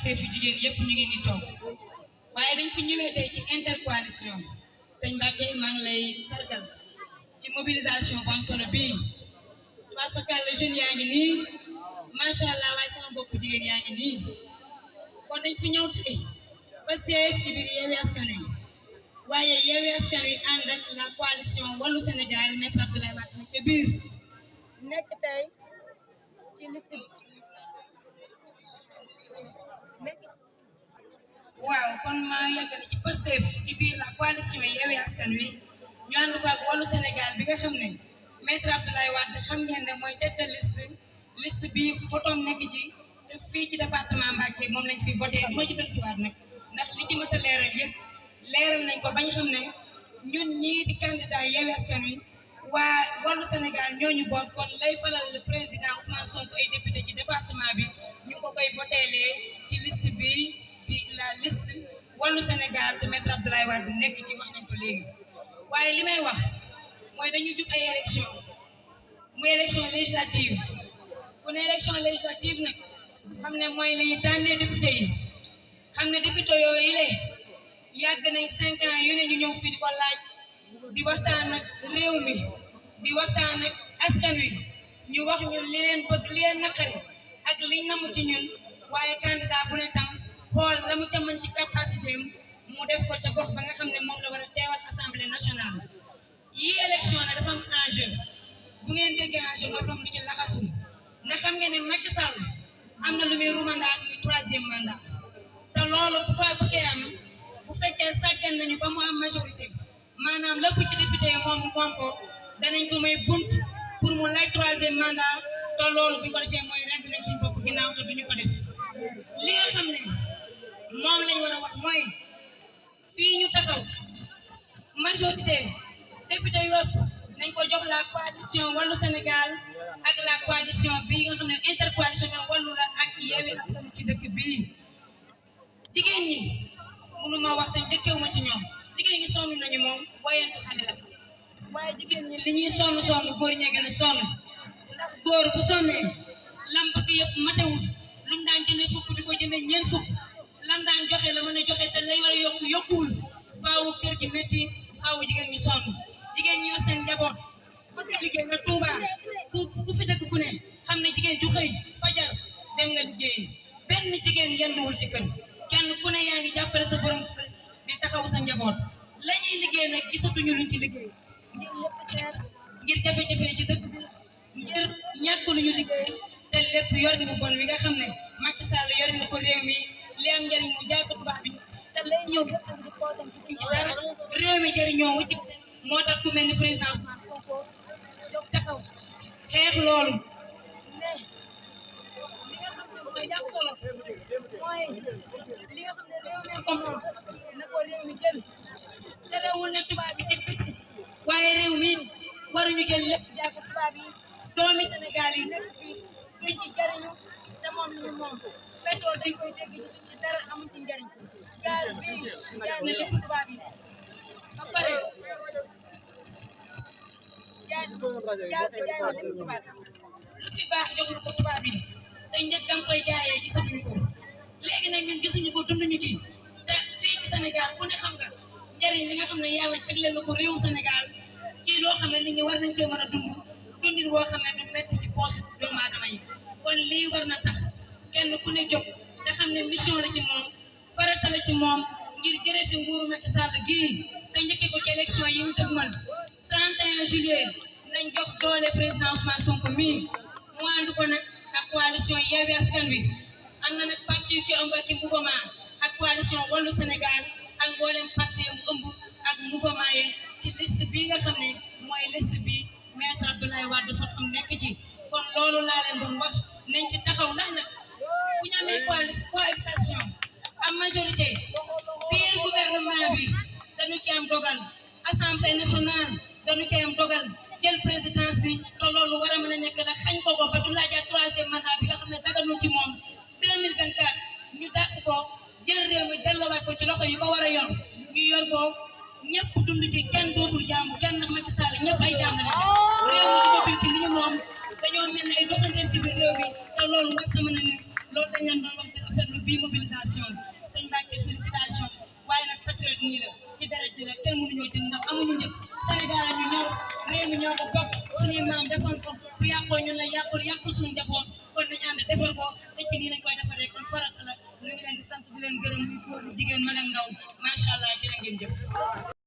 Pastef yu jigéen yëpp ñu ngi ni toog waaye dañ fi ñëwee tey ci intercoalition sëñ Mbacke maa ngi lay sargal ci mobilisation bu am solo bii tubaab fakal la jeune yaa ngi nii macha allah waaye sama bopp jigéen yaa ngi nii kon dañ fi ñëw tey Pastef ci biir Yewwi Askan Wi waaye Yewwi Askan Wi ànd ak la coalition Wallu Sénégal Maître Abdoulaye Wade na ca biir nekk tey ci liste waaw kon maa yeggali ci Pastef ci biir la coalition Yewwi Askan Wi ñu ànd ko ak Wallu Sénégal bi nga xam ne Maître Abdoulaye Wade xam ngeen ne mooy tête de liste bi photom nekk ci te fii ci département Mbacké moom lañ fi voté du ma ci dellusiwaat nag ndax li ci mat a leeral yëpp leeral nañ ko bañ xam ne ñun ñii di candidat Yewwi Askan Wi waa Wallu Sénégal ñooñu boot kon lay falal le président Ousmane Sonko ay député ci département bi ñu ko koy votélee ci liste bi di la liste Wallu Sénégal te Maître Abdoulaye Wade nekk ci wax nañ ko léegi waaye li may wax mooy dañu jub ay élection muy élection législative ku ne élection législative nag xam ne mooy la ñuy tànnee député yi xam ne député yooyu le yàgg nañ 5 ans yu ne ñu ñëw fii di ko laaj di waxtaan ak réew mi di waxtaan ak askan wi ñu wax ñu li leen bëgg li leen naqari ak liñ namu ci ñun waaye candidat bu ne tam xool la mu ca mën ci capacité mu def ko ca gox ba nga xam ne moom la war a teewal assemblée nationale yii élection ne dafa am enjeu bu ngeen déggee enjeu mooy fam lu ci laxasul nga xam ngeen ne Macky Sall am na lu muy rumandaat muy 3e mandat te loolu bu koy am bu fekkee sàggan nañu ba mu am majorité maanaam lépp ci député yi moom ko danañ ko may bunt pour mu lay 3e mandat te loolu bu ñu ko defee mooy rend nañ suñu bopp ginnaaw te duñu ko def li nga xam ne moom lañ war a wax mooy fii ñu taxaw majorité député yëpp nañ ko jox la coalition Wallu Sénégal ak la coalition bii nga xam ne intercoalition Wallu la ak Yewwi Askan Wi ci dëkk bii jigéen ñi mënuma wax te njëkkewuma ci ñoom jigéen ñi sonn nañu moom woyantu xale la waaye jigéen ñi li ñuy sonn góor ñee gën a sonn ndax góor bu sonnee lam bëgg yëpp matewul lu mu daan jëndee fukk di ko jëndee ñeent fukk lam daan joxe la mën a joxe te lay war a yokkuwul faawu kër gi métti faawu jigéen ñi sonn jigéen ñi yor seen njaboot bëgg liggéey nga Tuuba ku fi dëkk ku ne xam ne jigéen ju xëy fajar dem nga liggéey benn jigéen yenduwul ci kër kenn ku ne yaa ngi jàppale sa borom di taxaw sa njaboot la ñuy liggéey nag gisatuñu luñ ci liggéey ngir lépp cher ngir jafe-jafe ci dëkk bi ngir ñàkk lu ñu liggéey te lépp yorin bu bon wi nga xam ne Macky Sall yorin na ko réew mi li am njëriñ mu jaay ko tubaab bi te lay ñëw yëpp di poosam gisuñ ci dara réew mi jëriñoo wu ci moo tax ku mel ni président Ousmane Sonko jóg taxaw xeex loolu ne li nga xam ne mooy jàpp solo mooy li nga xam ne réew mi ko moom na ko réew mi jël te réewul ne tubaab bi ci biti waaye réew mi waruñu jël lépp jaay ko tubaab yi doomi Sénégal yi nekk fii duñ ci jëriñu te moom ñu moom pétrole dañ koy dégg gisuñ ci dara amuñ ci njëriñ gaz bi jaay na lépp tubaab yi ba pare jaay na lépp tubaab lu fi baax joxul ko tubaab yi te njëkkam koy jaayee gisatuñu ko léegi nag ñun gisuñu ko dunduñu ci te fii ci Sénégal ku ne xam nga njëriñ li nga xam ne yàlla jagleel na ko réewu Sénégal ci loo xam ne nit ñi war nañ cee mën a dundin boo xam ne du metti ci poche doomu aadama yi kon lii war na tax kenn ku ne jóg te xam ne mission la ci moom farata la ci moom ngir jëlee fi nguuru Macky Sall gii te njëkkee ko ci élection yi mu dëgmal 31 juillet nañ jox doole président Ousmane Sonko mii mu ànd ko nag ak coalition Yewwi Askan Wi am na nag parti yu ci ëmb ak mouvement ak coalition Wallu Sénégal ak mboolem parti yu ëmb ak mouvement yi ci liste bii nga xam ne mooy liste bi Maître Abdoulaye Wade fa am nekk ci kon loolu laa leen doon wax nañ ci taxaw ndax nag bu ñu amee coalition am majorité biir gouvernement bi dañu ci am dogal assemblée nationale dañu ci am dogal jël présidence bi te loolu war a mën a nekk la xañ ko ba du laajaat 3e mandat bi nga xam ne daganul ci moom 2024 ñu dàq ko jël réew mi delluwaat ko ci loxo yi ko war a yor ñu yor ko ñëpp dund ci kenn dootul jàmm kenn nag Macky Sall ñëpp ay jàmm la réew mi ci boppam ci li ñu moom dañoo mel ne ay doxandéem ci biir réew mi te loolu nga xam ne loolu dañ leen doon wax di rafetlu bii mobilisation sëñ Mbacke félicitation waaye nag patriote nii la ci deret ji la kenn mënuñoo jënd ndax amuñu njëg Sénégal ñu ñor réew mi ñoo ko bokk suñuy maam defoon ko bu yàqoo ñun la yàqul suñu njaboot kon nañu ànd defal ko te ci nii lañ koy defaree kon farata la ñu ngi leen di sant di leen gërëm muy góor jigéen mag ak ndaw macha allah jërë ngeen jëf